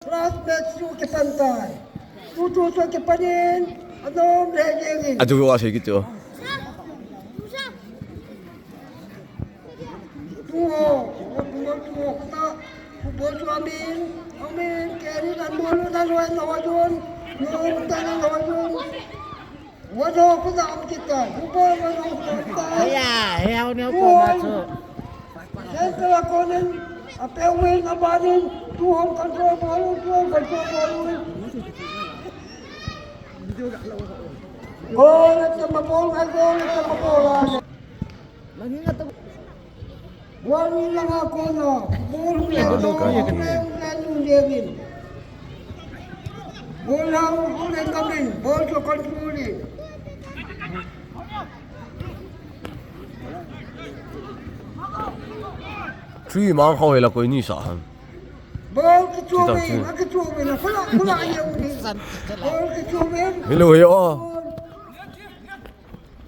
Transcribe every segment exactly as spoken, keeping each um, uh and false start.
Last match chu kipan tai. Tutu chu kipan in, anom le jeng in. Atu wa sei kitu. Tuho, tuho, tuho, tuho, tuho, tuho, amin, amin, keri nan bolu nan wa no jun, no tan no jun. Wado kuda am kita, kubo wado kuda. Haya, haya, ne ko ma chu. Centre a konin, a pe win, a banin, tu hom control ball, tu hom control ball. Goal, ata ma ball, goal, ata ma ball. Ball langa kona, ball hung leng to, hung leng, hung leng, hung leng in. Ball hung, hung leng kamin, ball to control in. Three mang khau hela koi ni sa han. Ball kichu Chitang min, chu. Akichu min, khula, khula ye uni. Ball kichu min. Hello, hello. Ball.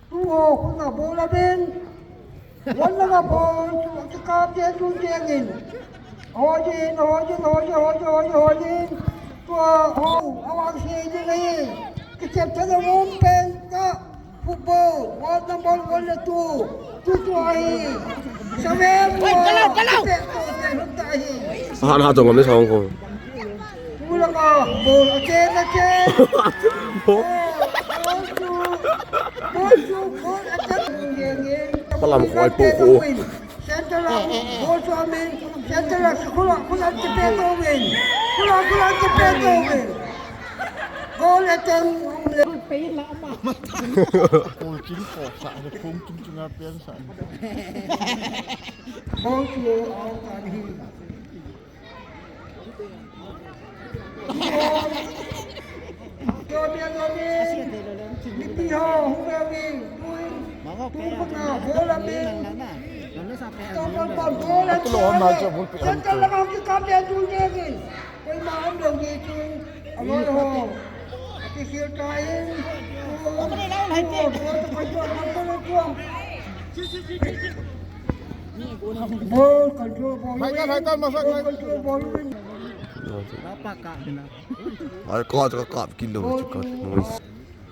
Tuho, khuna ball a ben. Wan langa ball, tu, tu kap te, tu te ngin. Hojin, hojin, hojin, hojin, hojin, hojin. Tua, ho, awang se ni ngai. Kichep thana wom pen ta. Football, world number one le two. Tu tu ahi. Sabe. Oi, kalau, kalau. Kichep to, te, hutta ahi. Sahan ha jong ngam le song ko. Palam khoi po ko. Centre lang, goal to amin, centre lang, kula, kula, kipe to win. Kula, kula, kipe to win. Goal attempt. Kong king ko sa, kong king king a pen sa. Goal to out and he. Ball control, ball. Hai kan, hai kan, masak, hai. Ball control, ball. Ai, ka, ka, ka, kilo, ka.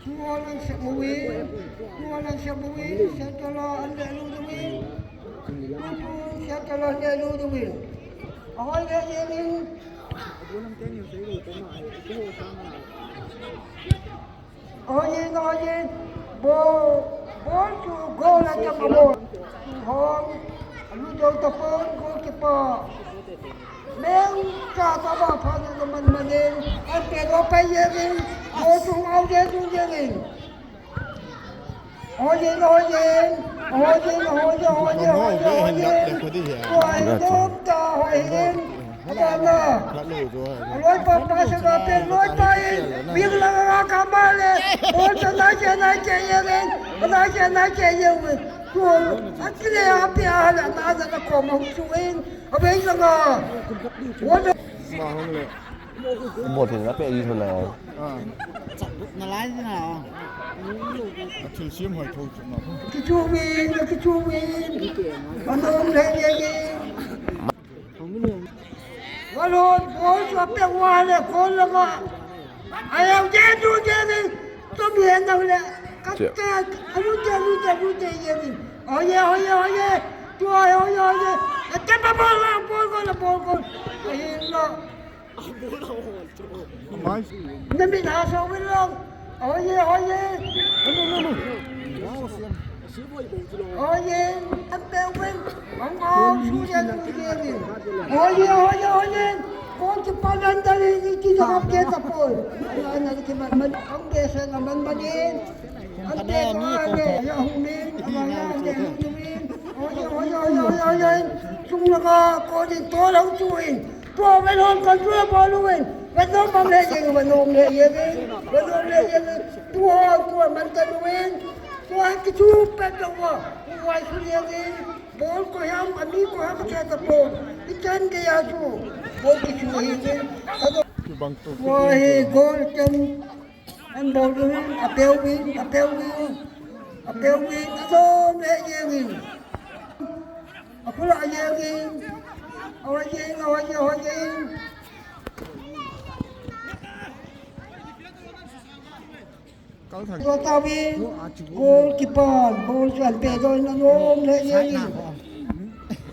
Tuho lang sa buwi. Tuho lang sa buwi. Centre lang, ande, lu, buwi. Tutu, centre lang, ande, lu, buwi. Ahoi, le, ye, ling. Ahoi, ye, ahoi, ye. Ball, ball to goal, ande, ball. Hong, alu, do, tapon, goalkeeper. Meng cha ta ba pha na man man in, an pe lo pa ye in, ho tung au ye tung ye in. Ho ye, ho ye, ho ye, ho ye, ho ye, ho ye, ho ye. Ho ye, ho ta, ho ye. Ba na. Loi pa pa sa na pe, loi pa in. Wing la la ka ma le. Ho ta na ke, na ke ye in. Na ke, na ke ye in. Ko, a kile a pe a la na na ko ma chu in. Abeng langa. Wada. Ma hong le. Bol thei na pe i thon na. Ah. Na lai na. A thil siam hoi tho chu na. Kichu win, kichu win. Anom le ye ye. Walon, bol chu a pe wa le, kol langa. Ayau je du je ni. Tum ye na le. Ka, ka, alu je, alu je, alu je ye ni. Oye, oye, oye. Tu oye, oye, oye. Ate pa bol la, bol gol, bol gol. Ahi lo. Mai. Na mi na so win lo. Oye, oye. No, no, no. Oye, ante win. Ang, ang, suya, suya, suya. Oye, oye, oye. Kung si Panandali, ni kita ke tapol. Ang, ang, ang, ang, ang, ang, ang, ang, ang, Ante ko ane, ya humin, amana ante humin. Oye, oye, oye, oye, oye. Sung langa, ko din to lang tuin. To, wen hon kan to, bol win. Wen no mam le ye, wen no le ye, wen no le ye. To, to, man kan win. To, an ki tu pe to wa. Wa su ye. Bol ko ham, ami ko ham ke ta bol. Ikan ke ya tu. Bol ki tu ye. Wa he gol kan. An bol uvin, a pe uvin, a pe uvin, a pe uvin, a dom le jeng in. A khula jeng in, a hoi jeng, a hoi jeng, a hoi jeng. Kal thang. Goal kipan, goal chu an pe doh in anom le jeng in.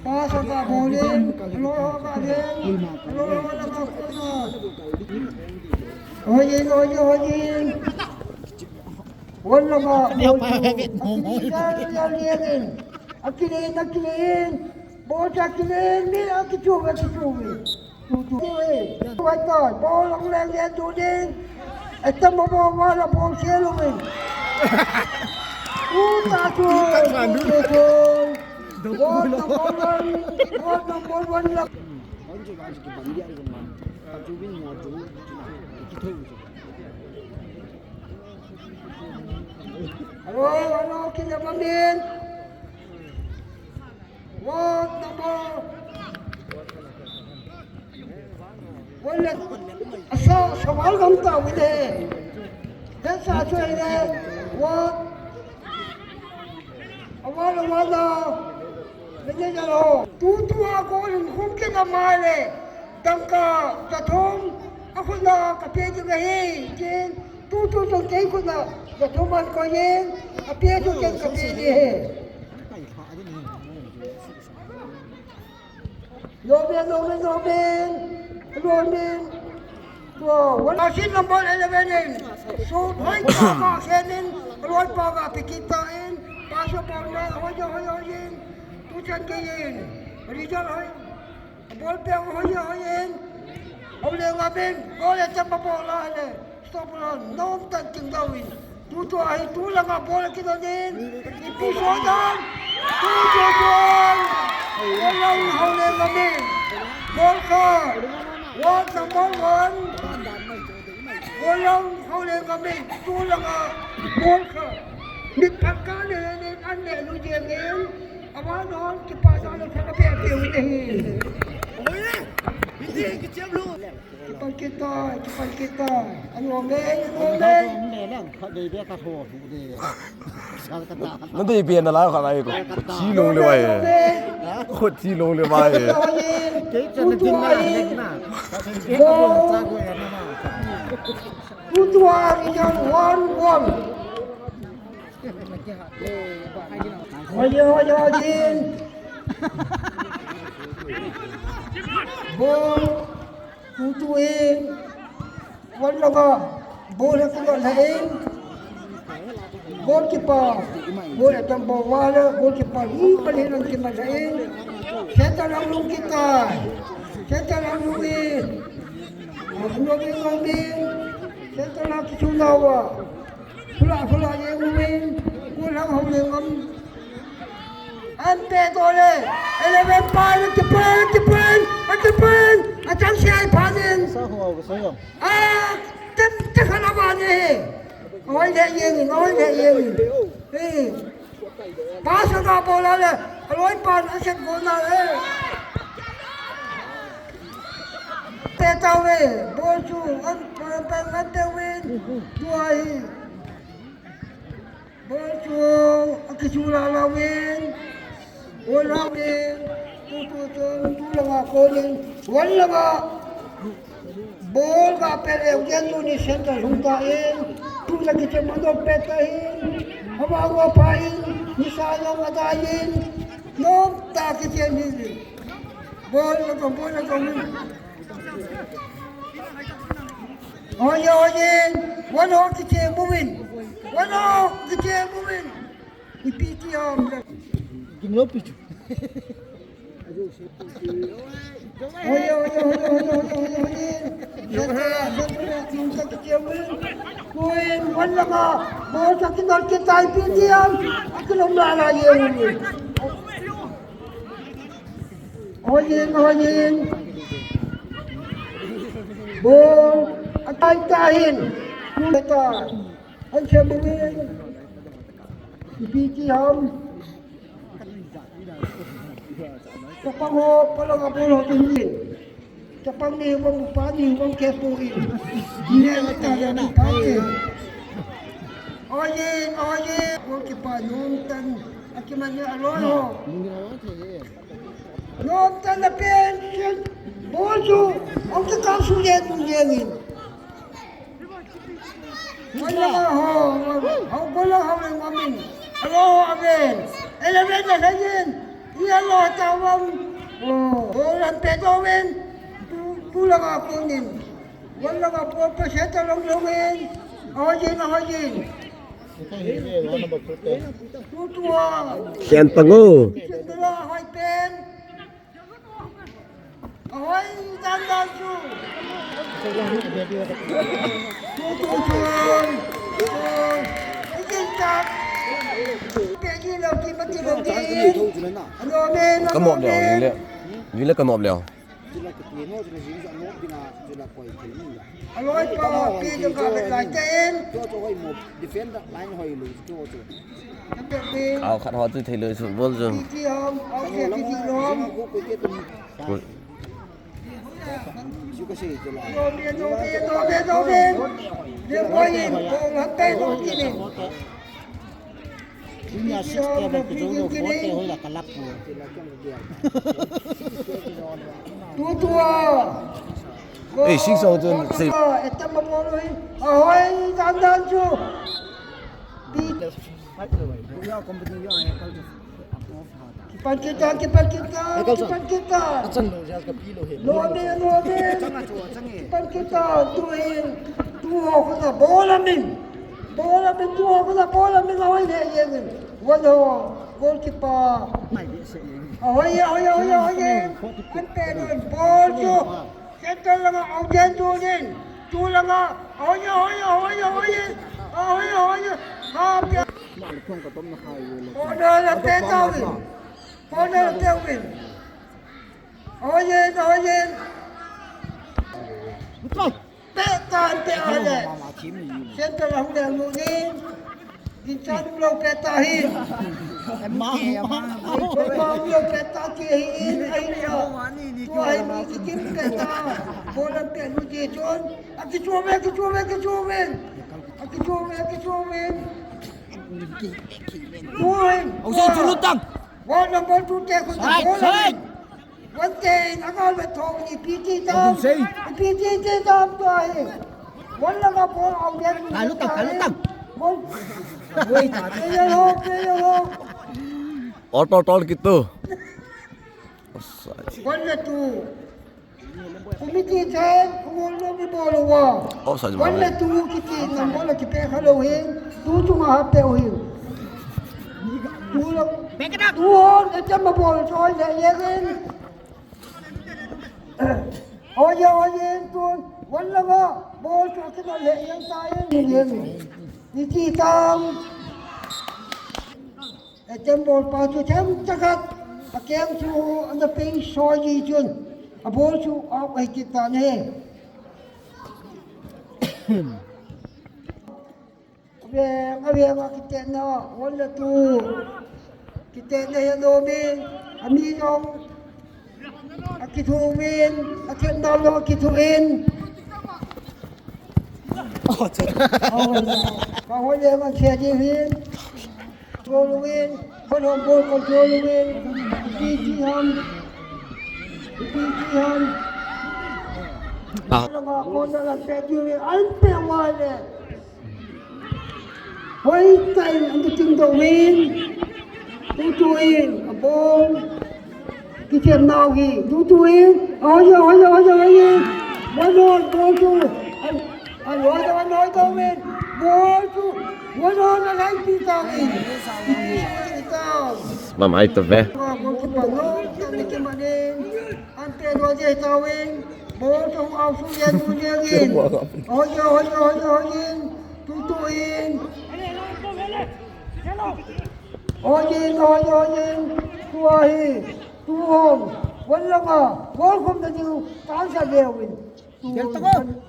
Pass aga bol in, alo aga leng, alo aga leng. Hoi in, hoi in, hoi in. One lama, goal chu. Akile, akile, akile in. Akile in, akile in. Ball chu akile in, mi akichu, akichu. Tutu e, tuai ta, ball ang leng leng tu ding. Etam mo ball wala ball sel umin. Tuta tu, tutu tu. Ball number one, ball number one la. Hello, hello, kinabamin. Ward number one le, asa, sawal gam ta uve. Desa choi le, ward, awal, awal na, manager ho. Tutu a goal in khum kit a mai le, dangka, jathum, akhut na, kape ding ahi, tin, tutu chun kei khut na, jathum an koi in, ape chu ken kape ding ahi. Lomin, lomin, lomin. Lomin. Tua, one, jersey number eleven in. Shoot, hoi, pa, pa, senin. Loi, pa, pa, pikita in. Pasa, pa, na, hoi, hoi, hoi, in. Tu chan ke in. Result, hoi. Ball pe, hoi, hoi, in. Hoi, le, ngabin. Hoi, le, chapa, ball, la, le. Stop run, nom tan ting dau in. Tutu ahi, tu langa ball akidoh in. Ipi so dan. Tutu dan. Walang hau le ngami. Ball kha. Ward number one. Walang hau le ngami. Tu langa ball kha. Mit phat ka le le an le lu jeng in. Awa non kipa dan le thaka pe pe u te hi. Kipan kit tai, kipan kit tai. An lom le, an lom le. Nadei be na lai kha lai ko. Chi long le vai. Khut chi long le vai. Kei chan na ding na, ding na. Kei ka bol cha ko ya na ma. Tutu a result one one. Hoye, hoye, hoye. Ball. Tutu in, one langa, ball akidoh lha in, goalkeeper, goal atam bol wala, goalkeeper hi pali lang kiman lha in, center lang lung kit tai, center lang lung in, lung in, lung in, center lang kichuna uva. Khula, khula, ye moving. Khula, holding on. Ante gole. Eleven pa, ante pa, ante pa, ante pa. Achang si ai pa din. Sa ho, sa ho. Ah, tem, tem kana ba ni. Oi, le, ye ni, oi, le, ye ni. Eh. Pass aga bol a le, aloi pan a set gol na le. Pe tau ve, ball chu, an, an, an, an te win, tua hi. Ball chu, a kichu la la win, ball la win, tu, tu, tu, tu langa konin, one langa. Ball ga pe le, ugen nu ni center hung ta in, tu la kiche mano pe ta in, hama wa pa in, ni sa long ada in, nom ta kiche ni. Ball la ko, ball la ko. Oye, oye, one ho kiche moving, one ho kiche moving. Ipi ti ham. Gimlo pichu. Hoye, hoye, hoye, hoye, hoye, hoye. Yata, yata, yata, yata, yata. Kuin, one langa. Ball sa kinar ke tai P T M. Akilom la la ye. Hoye, hoye. Ball. Atai tahin. Yata. An siya mungin. Ipi ti ham. Chapang ho, palanga ball ho tuhin. Chapang ni hubang upa ni hubang kepo in. Ni na ta ya ni pa in. Oyin, oyin. Goalkeeper nom tan. Akiman ni aloi ho. Nom tan na pen. Ball chu. Ang kakang sulit mong yengin. Wala ho, ho, wala ho, wala ho, min. Alo, amen. Eleven na sayin. Iya lo tawang. Oh, oh, lampe tawin. Tu, tu langa kunin. Wala nga po pa siya talong longin. Ahoyin, ahoyin. Tu, tu, ah. Siyan pango. Siyan tala, ahoy pen. Ahoy, dandan chu. Chu, chu, chu. Ikin tak. Pegi lo ki mati lo ki. Ano me, ano me. Ka nop leo, yun le. Yun le ka nop leo. Aloi pa, pi ka ka lai ten. Au khat ho chu thei loi chu bol chu. Junior six te ba ki jong lo four te hoi la ka lap pu. Tu tu a. Ei, sing song chun sei. Etam ma bol hi. Ahoi, dan dan chu. Pi. Kipan kita, kipan kita, kipan kita. Achan lo, jas ka pi lo he. Lo de, lo de. Kipan kita, tu hi. Tu ho ko na bol amin. Bol amin tu ho ko na bol amin ahoi le ye. Wano, goalkeeper. Ahoy, ahoy, ahoy, ahoy. An pe nun, bol chu. Center langa, Auden tunin. Tu langa, ahoy, ahoy, ahoy, ahoy. Ahoy, ahoy. Ha, pia. Corner la pe tawin. Corner la pe win. Ahoy, ahoy. Pe tan, pe ale. Center la hung le nunin. Din chan lo pe ta hi. Ma, ma, ma. Lo pe ta ke hi in, ai lo. Tu ai mi ki kim pe ta. Bolan pe nu ji chon. A ki chu ve, ki chu ve, ki chu ve. A ki chu ve, ki chu ve. Tu ai. Au sa chu lu tang. Wa number two te ko ta bolan. One ten, angal ve thong ni P T tam. P T tam to ahi. One langa bol Auden. Kalu tang, kalu tang. Bol. Wei ta. Player ho, player ho. All, all, all kitu. Offside. One le two. Committee ten, kumul no mi bol uva. Offside. One le two kiti number le kipe kha lo hin. Two chunga ha pe u hin. Two lo. Back it up. Two on, e chama bol choi le ye hin. Oye, oye, tun, wala nga, bol chu kina le yang sa yang ni ni. Ni ti tam. E tem bol pa chu tem takat. A kem chu ana peng soi ji chun. A bol chu au ai ti ta ne. Aveng, aveng a kitena, one le two. Kitena hi anom in, ami jong akithu in, akitna lo akithu in. Ka hoi le man che ji hin. Control win, hon hom bol control win. P T ham. P T ham. Ah. Lama kona la pe ji win, an pe wa le. Hoi tai, an tu ting do win. Tu tu in, a bol. Ki chem nau hi, tu tu in. Oi, oi, oi, oi, oi. Bol, bol, bol tu. An, an hoi do, an hoi do win. Bol tu. Bol, bol, na lai pi ta win. Pi ta. Mamai to ve. Bol ki pa no, ta ni ki ma ni. An pe ro je tawin. Bol chu au su je tu je in. Hoi je, hoi je, hoi je, hoi in. Tu tu in. Hoi in, hoi je, hoi in. Tu ahi. Tu hon. Wala ma. Bol khum na diu. Tan sa je win. Tu.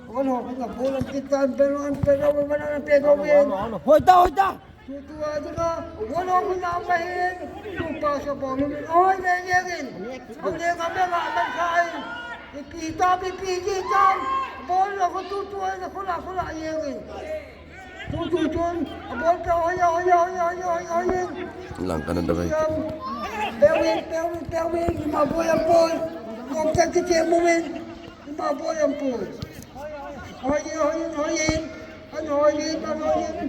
Bol hon. Bol an ti tan pe ro an pe ro wala an pe ro win. Hoi ta, hoi ta. Tu tu a dinga, one off na ma hin, tu pa sa bol min oi ve ye gin. Ang le ngam le ngam man khai. Ipi ta, ipi ji ta. Bol lo ko tu tu a na khula khula ye gin. Tu tu chun, bol pe oi oi oi oi oi oi. Lang kana da bai. Pewin, pewin, pewin, ma bol ya bol. Kom ta ki te moment. Ma bol ya bol. Oi oi oi. An hoi in, an hoi in.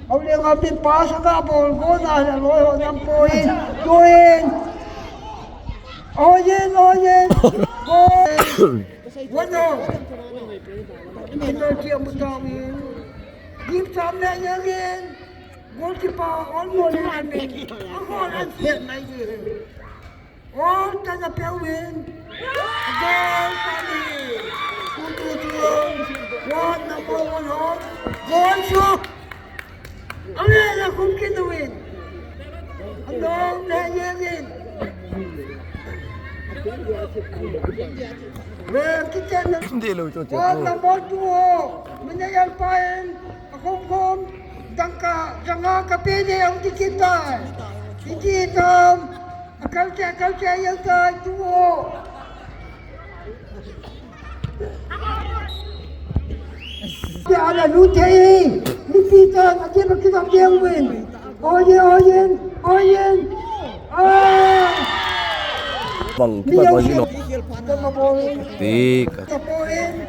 Houlim a pi pa sa ka bol go na la loi ho nam poi. Go in. Hoi in, hoi in. Go in. Wano. Penalty amu tau in. Dim sam na yang in. Goalkeeper on mo na ni. Ako lang siya na yun. All tana peuin. Goal tani. Kutu tuong. One number one home. Goal shoot. Ang nila kung kinuin. Ang doon na yun. Well, kita na. Hindi lo ito, One number two ho. Manayal pa in. Akum kum. Dangka, danga kapili ang dikitan. Dikitan. Akalche, akalche, yang ka tuo. Ya, ala lute. Lute ta, ake ba kita yang win. Oyen, oyen, oyen. Ah. Bang, kita bang, you know. Tika. Tapoin.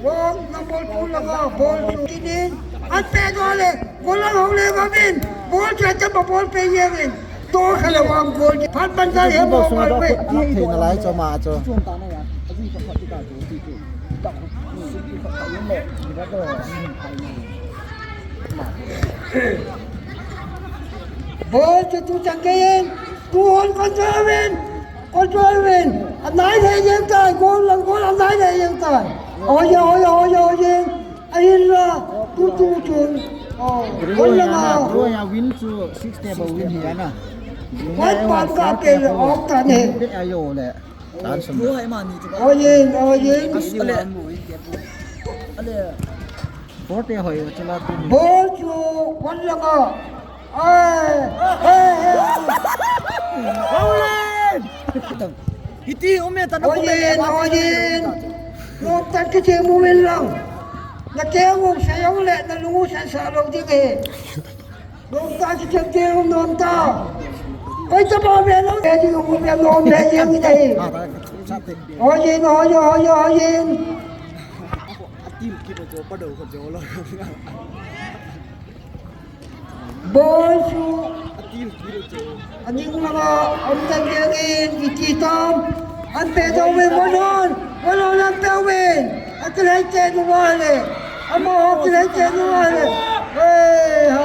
Wong, number two langa, ball kinin. An pe dole. Goal ang hole gamin. Ball cha cha ba ball pe yengin. To khala wang goal. Phat ban dai he mo wang pe. Anak thei na lai cho ma cho. Ball to tu chang ke yen. Tu hon control win. Control win. Anai le yeng tai. Goal lang goal anai le yeng tai. Oye, oye, oye, oye. Ahin la, tu tu tu. Oh, Draw wala ya na, nga. Draw ya win chu six table win hi ya na. Wai pan ka pe le ok ta ne. Be ayo le. Tan sum. Draw hai mani chu. Oye, oye. As ale. Ale. Forte hoi chu la tu. Ball chu wala nga. Ai, ai, ai. Haulen! Hiti ume ta na kume. Oyen, oyen. Lok ta kiche mu wen lang. Na ke mu sa yong le, na lungu sa sa lo di ke. Lok ta kiche te um nom ta. Oi ta ba ve lo, ke di mu ve nom ve yeng ni dai. Oyen, oyen, oyen, oyen. Atil ki ba jo pa do ko jo lo. Ball chu. Aning langa, um tan dingin, iti tam. An pe dong win, one on. One on an pe win. An kilai te nu wale. Amo ho kilai te nu wale. Hey, ha.